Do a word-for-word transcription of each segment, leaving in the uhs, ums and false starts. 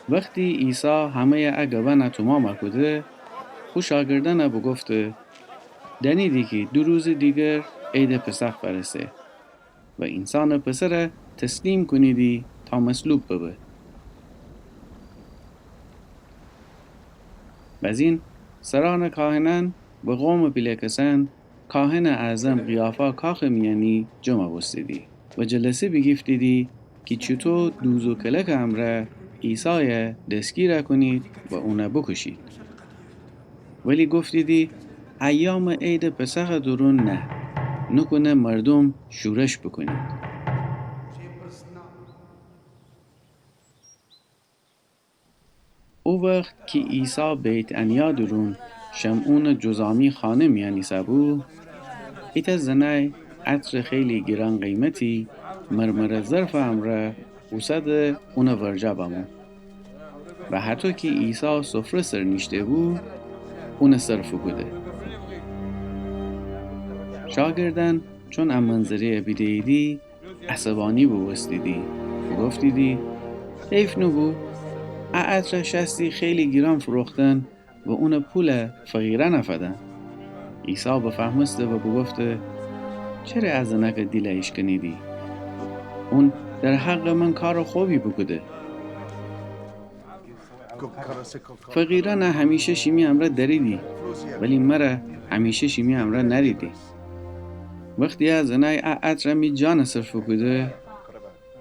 وختی عیسی همه‌یٚ ا گبأنَ تومامَ کوده، خو شاگردأنَ بوگفته: دأنیدی کی دو روزٚ دیگر عیدٚ پسخ فأرسه و اینسانٚ پسرَ تسلیم کونیدی تا مصلوب ببه. بزین سرأنٚ کاهنأن و قومٚ پیله کسأن کاهنٚ اعظم قیافا کاخٚ میأنی جمع بوستیدی و جلسه بیگیفتیدی کی چوطو دوز و کلکٚ امرأ عیسایَ دسگیر کونید و اونَ بوکوشید. ولی گفتیدی: ایامٚ عیدٚ پسخٚ دورون نه، نوکونه مردوم شورش بوکونید. او وخت کی عیسی بیت‌عنیا دورون شمعونٚ جذامی خانه میأن ایسه‌بو، ایتأ زنأی عطرٚ خیلی گیران قیمتی مرمرٚ ظرفٚ امرأ اوسده اونٚ ورجه بمو و هطو کی عیسی سفره سر نیشته‌بو، اونٚ سر فوکوده. شاگردأن چون ا منظره‌یَ بیده‌ییدی، عصبانی بوبوستیدی و گفتیدی: حیف نوبو ا عطرَ شأستی خیلی گیران فروختن و اونٚ پولَ فقیرأنَ فدن؟ عیسی بفهمسته و بوگفته: چره ا زنأکٚ دیلَ ایشکنیدی؟ اون در حقٚ من کارٚ خبی بوکوده. فقیرأنَ همیشه شیمی امرأ دأریدی، ولی مرَ همیشه شیمی امرأ نأریدی. وختی ا زنأی ا عطرَ می جانٚ سر فوکوده،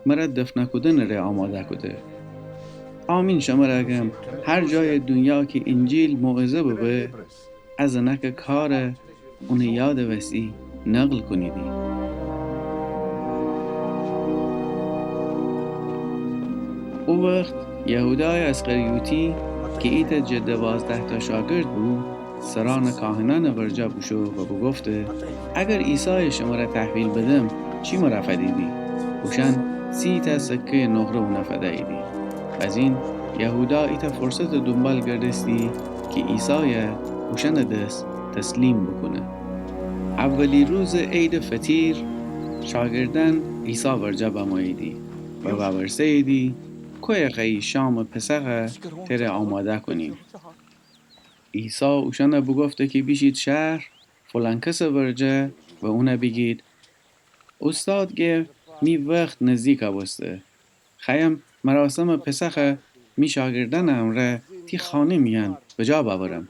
مرَ دفن کودنٚ ره آماده کوده. آمین شمرَ گم، هر جایٚ دونیا کی اینجیل موعظه ببه، ا زنأکٚ کارَ اونٚ یادٚ وسی نقل کونیدی. او وخت یهودایٚ اسخریوطی کی ایتأ جٚه دوازده‌تأ شاگرد بو، سرأنٚ کاهنأنٚ ورجه بوشو و بوگفته: اگر عیسایَ شمرَ تحویل بدم، چی مرَ فدیدی؟ اوشأن سی‌تأ سکه‌یٚ نقره اونَ فدییدی. بزین یهودا ایتأ فرصتٚ دونبال گردستی کی عیسایَ اوشأنٚ دس تسلیم بوکونه. اولی روزٚ عیدٚ فطیر، شاگردأن عیسی ورجه بموییدی و وورسه‌ییدی: کویه خوأیی شامٚ پسخَ تره آماده کونیم؟ عیسی اوشأنَ بوگفته کی بیشید شهر، فلان کسٚ ورجه و اونَ بیگید: اوستاد گه، می وخت نزدیک بوسته. خوأیم مراسمٚ پسخَ می شاگردأنٚ امرأ تی خانه میأن بجا بأورم.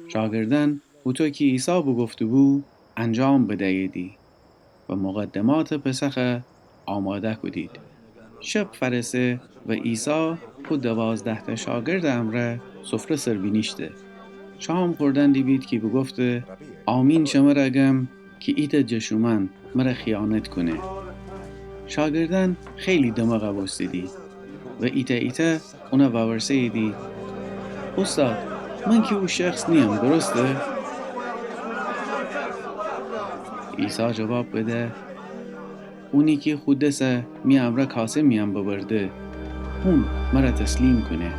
شاگردأن هوطو کی عیسی بوگفته‌بو، انجام بدییدی و مقدماتٚ پسخَ آماده کودید. شب فأرسه و عیسی خو دوازده‌تأ شاگردٚ امرأ سفره سر بینیشته. شام خوردن دیبید کی بوگفته: آمین شمرَ گم کی ایتأ جٚه شومأن مرَ خیانت کونه. شاگردأن خیلی دماغ بوستیدی و ایتأ ایتأ اونَ وورسه‌ییدی: اوستاد، من کی او شخص نییم، درسته؟ عیسی جواب بده: اونی کی خو دسَ می امرأ کاسه میأن ببرده، هون مرَ تسلیم کونه.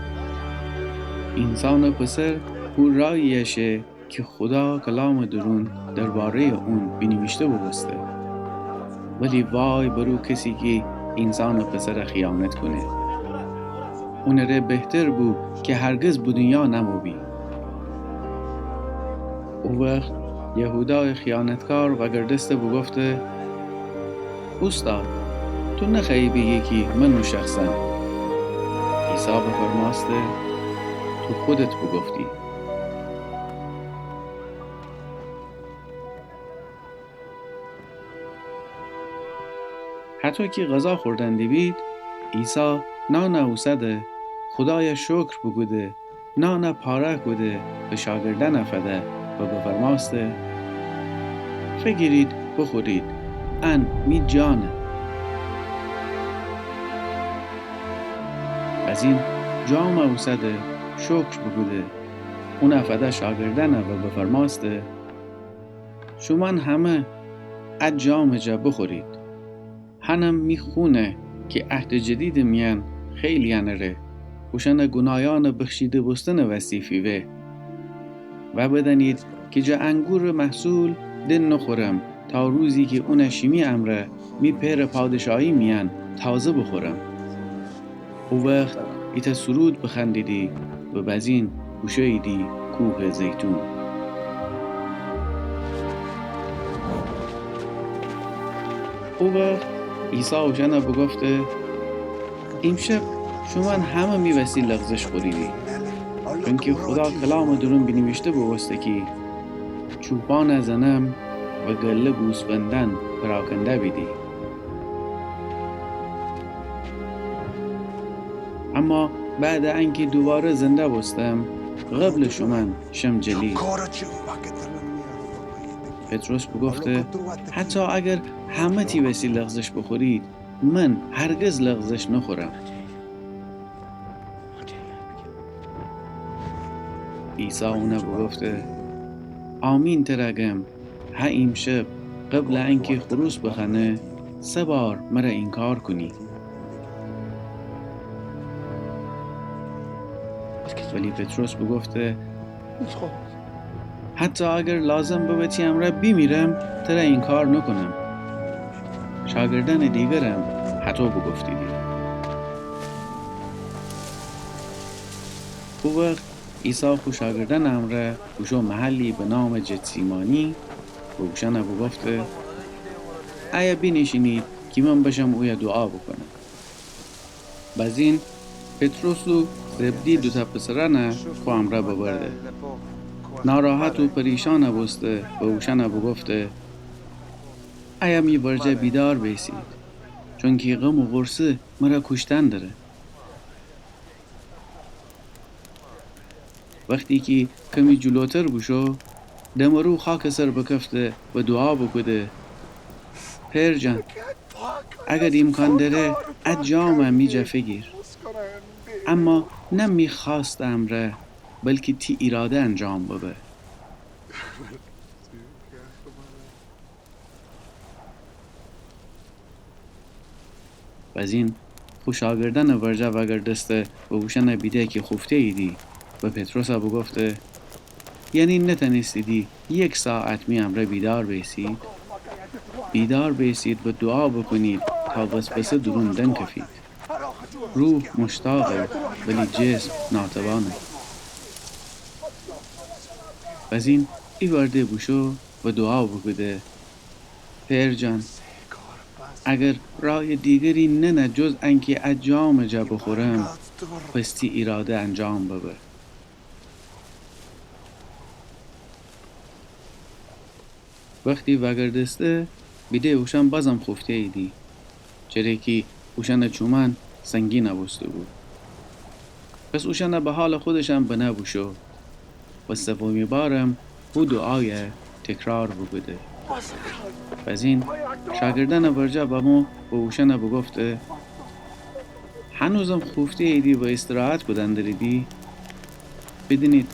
اینسانٚ پسر هو رأیی‌یَ شه کی خودا کلامٚ دورون درباره‌یٚ اون بینیویشته بوبوسته. ولی وای بر او کسی کی اینسانٚ پسرَ خیانت کونه. اونٚ ره بهتر بو کی هرگز به دونیا نأمو بی. او وخت یهودایٚ خیانتکار وأگردسته بوگفته: اوستاد، تو نخوأیی بیگی کی من او شخصم. عیسی بفرمأسته: تو خودت بوگفتی. هطو کی غذا خوردن دیبید، عیسی نانَ اوسده، خودایَ شکر بوکوده، نانَ پاره کوده، به شاگردأنَ فده و بفرمأسته: فیگیرید بوخورید، ان می جانه. بزین جامَ اوسده، شکر بوکوده، اونَ فده شاگردأنَ و بفرمأسته: شومأن همه ا جامٚ جا بوخورید. هنم می خونه کی عهدٚ جدیدٚ میأن خیلی‌یأنٚ ره، اوشأنٚ گوناهیأنٚ بخشیده بوستنٚ وسی فیوه. وأ بدأنید کی جٚه انگورٚ محصول د نوخورم، تا روزی کی اونَ شیمی امرأ می پئرٚ پادشاهی میأن تازه بوخورم. او وخت ایتأ سرود بخوأندیدی و بزین بوشوییدی کوهٚ زیتون. او وخت عیسی اوشأن بوگفته: ایمشب شومأن همه می وسی لغزش خوریدی، چونکی خودا کلامٚ دورون بینیویشته بوبوسته کی چوپان زنم و گله گوسفندأن پراکنده بیدی. اما بعدٚ انکی دوواره زنده بوستم، قبلٚ شومأن شم جلید. پطرس بوگفته: حتی اگر همه تی وسی لغزش بوخورید، من هرگز لغزش نوخورم. عیسی اون بوگفته: آمین تر گم، هه ایمشب قبلٚ انکی خروس بخوأنه، سه بار مر اینکار کونی. ولی پطرس بوگفته: حتی اگر لازم ببه تی امرأ بیمیرم، تر اینکار نوکونم. شاگردأنٚ دیگرم هطو بوگفتیدی. او وخت عیسی خو شاگردأنٚ امرأ بوشو محلی به نامٚ جتسیمانی و اوشأن بوگفته: ایه بینیشینید کی من بشم اویه دوعا بوکونم. بزین پطرس و زبدی دوتأ پسرأن خو امرأ ببرده. ناراحت و پریشأن بوسته و اوشأن بوگفته: ایه می ورجه بیدار بیسید، چونکی غم و غورصه مر کوشتن دره. وختی کی کمی جلوتر بوشو، دمرو خاکٚ سر بکفته و دوعا بوکوده: پئر جان، اگر ایمکان دره، ا جام می جا فیگیر. اما نه می خوأستٚ امرأ، بلکی تی ایراده انجام ببه. بزین خو شاگردأنٚ ورجه وأگردسته و اوشأن بیده کی خوفته‌ییدی و پطرس بوگفته: یعنی نتأنستیدی یک ساعت می امرأ بیدار بیسید؟ بیدار بیسید و دوعا بوکونید تا وسوسه دورون دنکفید. روح مشتاقه، ولی جسم ناتوانه. بزین ایوأرده بوشو و دوعا بوکوده: پئر جان، اگر رأیٚ دیگری ننه جز انکی ا جامٚ جا بوخورم، پس تی ایراده انجام ببه. وختی وأگردسته، بیده اوشأن بازم خوفته‌ییدی، چره کی اوشأنٚ چومأن سنگین بوسته‌بو. پس اوشأن به حالٚ خودشأن بنه بوشو و سومی بارم هو دوعای تکرار بوکوده. بزین شاگردأنٚ ورجه بمو و اوشأن بوگفته: هنوزم خوفته‌ییدی و ایستراحت کودن دریدی؟ بیدینید،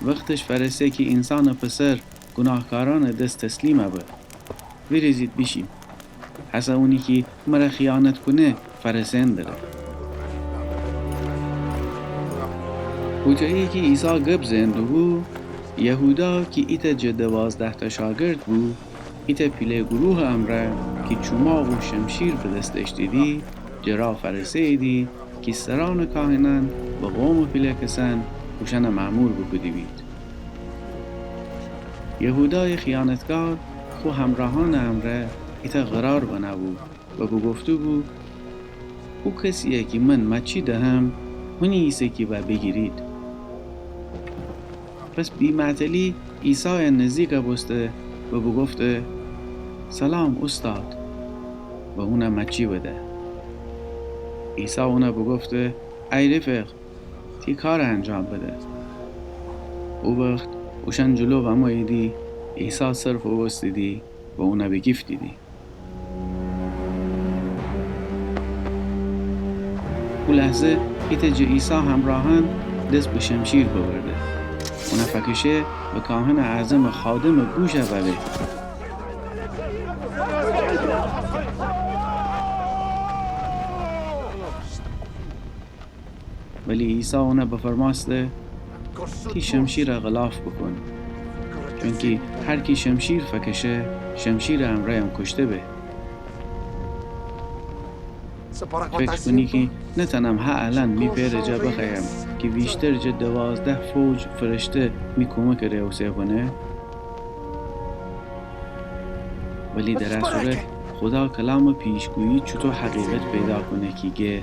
وختش فأرسه کی اینسانٚ پسر گوناهکارأنٚ دس تسلیم به. ویریزید بیشیم. هسه اونی کی مر خیانت کونه فأرسئن دره. هوطویی کی عیسی گب زئن دوبو، یهودا کی ایتأ جٚه دوازده‌تأ شاگرد بو، ایتأ پیله گروهٚ امرأ کی چوماق و شمشیر به دس دأشتیدی، جٚه راه فأرسه‌ییدی کی سرأنٚ کاهنأن و قومٚ پیله کسأن اوشأن مأمور بوکوده‌بید. یهودایٚ خیانتکار خو همرأهأنٚ امرأ ایتأ قرار بنه‌بو و بوگفته‌بو: او کسیی کی من مأچی دهم، هونی ایسه کی وأ بیگیرید. پس بی‌معطلی عیسای نزدیک بوسته و بوگفته: سلام اوستاد، و اون مأچی بده. عیسی اون بوگفته: ای رفیق، تی کار انجام بده. او وخت اوشأن جلو بموییدی، عیسی سر فووستیدی و اون بیگیفتیدی. او لحظه ایتأ جٚه عیسی همرأهأن دس به شمشیر ببرده، اون فکشه و کاهنٚ اعظمٚ خادمٚ گوش وأبه. ولی عیسی اون بفرمأسته: تی شمشیر غلاف بوکون، چونکی هر کی شمشیر فکشه، شمشیرٚ امرأیم کوشته به. فکر کونی کی نتانم هه الأن می پئرٚ جا بخوأیم کی ویشتر جٚه دوازده فوج فرشته می کومکٚ ره اوسه بنه؟ ولی در ا صورت خودا کلامٚ پیشگویی چوطو حقیقت پیدا کونه کی گه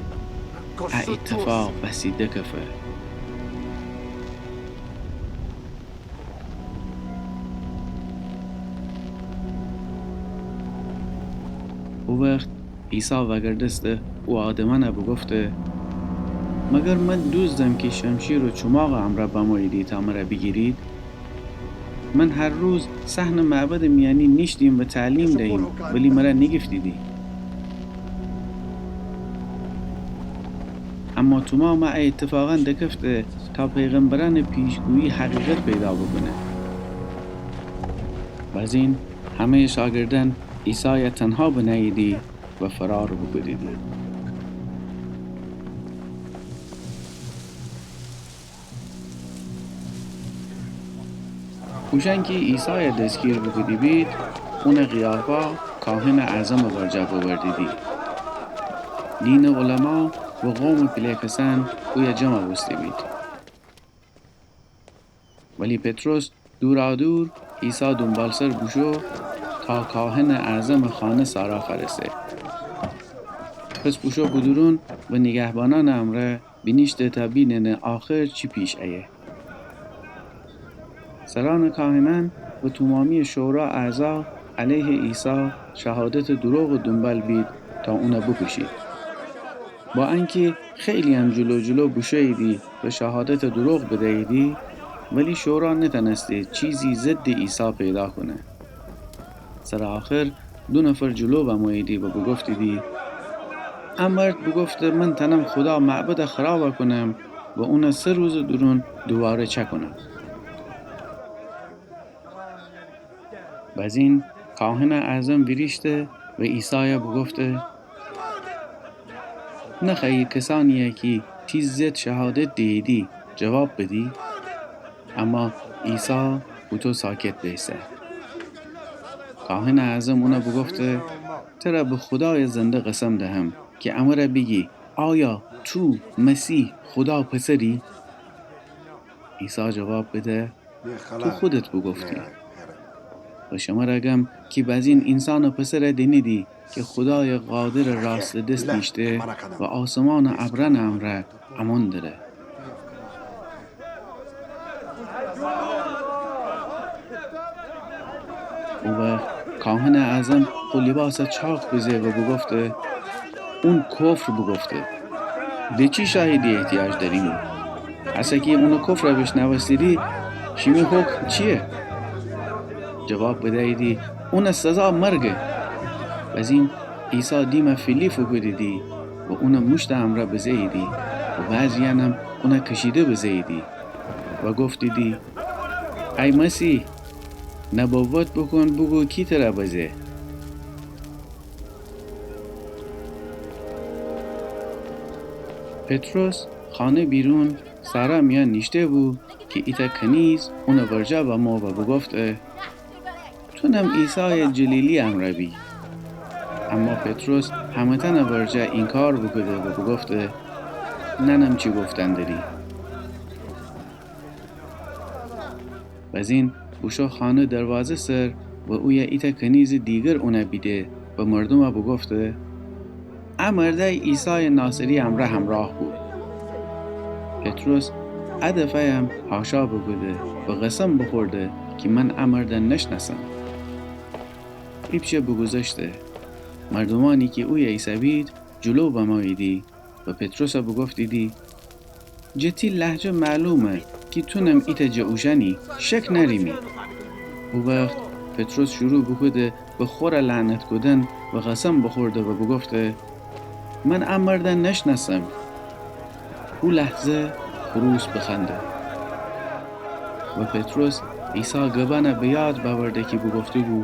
ا ایتفاق وسی دکفه. او وخت عیسی وأگردسته او آدمأنَ بوگفته: مگر من دوزدم کی شمشیر و چوماقٚ امرأ بموییدی تا مر بیگیرید؟ من هر روز صحنٚ معبدٚ میأنی نیشتیم و تعلیم دهیم، ولی مر نیگیفتیدی. اما تومامٚ ا ایتفاقأن دکفته تا پیغمبرأنٚ پیشگویی حقیقت پیدا بوکونه. بزین همه‌یٚ شاگردأن عیسایَ تنها بنهییدی و فرار بوکودیدی. اوشأن کی عیسایَ دستگیر بوکوده بید، اونَ قیافا کاهنٚ اعظمٚ ورجه ببردیدی. دینٚ علما و قومٚ پیله کسأن اویه جمع بوسته بید. ولی پطرس دورادور عیسی دونبالسر بوشو تا کاهنٚ اعظمٚ خانه سارا فأرسه. پس بوشو بودورون و نیگهبانأنٚ امرأ بینیشته تا بیننه آخر چی پیش ایه. سرأنٚ کاهنأن و تومامییٚ شورا اعضا علیه عیسی شهادتٚ دروغٚ دونبال بید تا اونَ بوکوشید. با انکی خیلی‌یأن جلو جلو بوشوییدی و شهادتٚ دروغ بدییدی، ولی شورا نتأنسته چیزی ضدٚ عیسی پیدا کونه. سرٚ آخر دو نفر جلو بموییدی و بوگفتیدی: ا مرد بوگفته من تأنم خودا معبدَ خرابَ کونم و اونَ سه روزٚ دورون دوواره چأکونم. بزین کاهنٚ اعظم ویریشته و عیسایَ بوگفته: نخوأیی کسأنیی کی تی ضد شهادت دیهیدی جواب بدی؟ اما عیسی اوطو ساکت بیسه. کاهنٚ اعظم اونَ بوگفته: ترَ به خودایٚ زنده قسم دهم کی امرَ بیگی، آیا تو مسیح، خودا پسری؟ عیسی جواب بده: تو خودت بوگفتی. و شمرَ گم کی بزین اینسانٚ پسرَ دینیدی کی خودایٚ قادرٚ راستٚ دس بیشته و آسمانٚ ابرأنٚ امرأ امون دره. او وخت کاهنٚ اعظم خو لیباسَ چاک بزه و بوگفته: اون کفر بوگفته. به چی شاهیدی احتیاج دأریمی؟ هسه کی اونٚ کفرَ بیشنوستیدی، شیمی حکم چییه؟ جواب بدییدی: اونٚ سزا مرگه. بزین عیسی دیمَ فیلی فوکودیدی و اونَ موشتٚ امرأ بزه‌ییدی و بعضی‌یأنم اونَ کشیده بزه‌ییدی و گفتیدی: ای مسیح، نبوت بوکون، بوگو کی ترَ بزه. پطرس خانه بیرون صحرا میأن نیشته بو کی ایتأ کنیز اونٚ ورجه بمو و بوگفته: تونم عیسایٚ جلیلیٚ امرأ بی. اما پطرس همه‌تأنٚ ورجه اینکار بوکوده و بوگفته: نأنم چی گفتن دری. بزین بوشو خانه دروازه سر و اویه ایتأ کنیزٚ دیگر اونَ بیده و مردومَ بوگفته: ا مردأی عیسایٚ ناصریٚ امرأ همراه بو. پطرس ا دفعه‌یم حاشا بوکوده و قسم بوخورده کی من ا مردَ نشنأسم. ایپچه بوگوذشته، مردومأنی کی اویه ایسه‌بید جلو بموییدی و پطرسَ بوگفتیدی: جٚه تی لهجه معلومه کی تونم ایتأ جٚه اوشأنی، شک نأریمی. او وخت پطرس شروع بوکوده به خوره لعنت کودن و قسم بوخورده و بوگفته: من ا مردَ نشنأسم. او لحظه خروس بخوأنده. و پطرس عیسی گبأنَ به یاد بأورده کی بوگفته‌بو: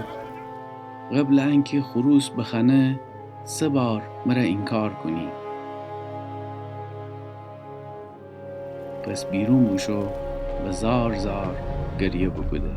قبلٚ انکی خروس بخوأنه، سه بار مر اینکار کونی. پس بیرون بوشو و زار زار گریه بوکوده.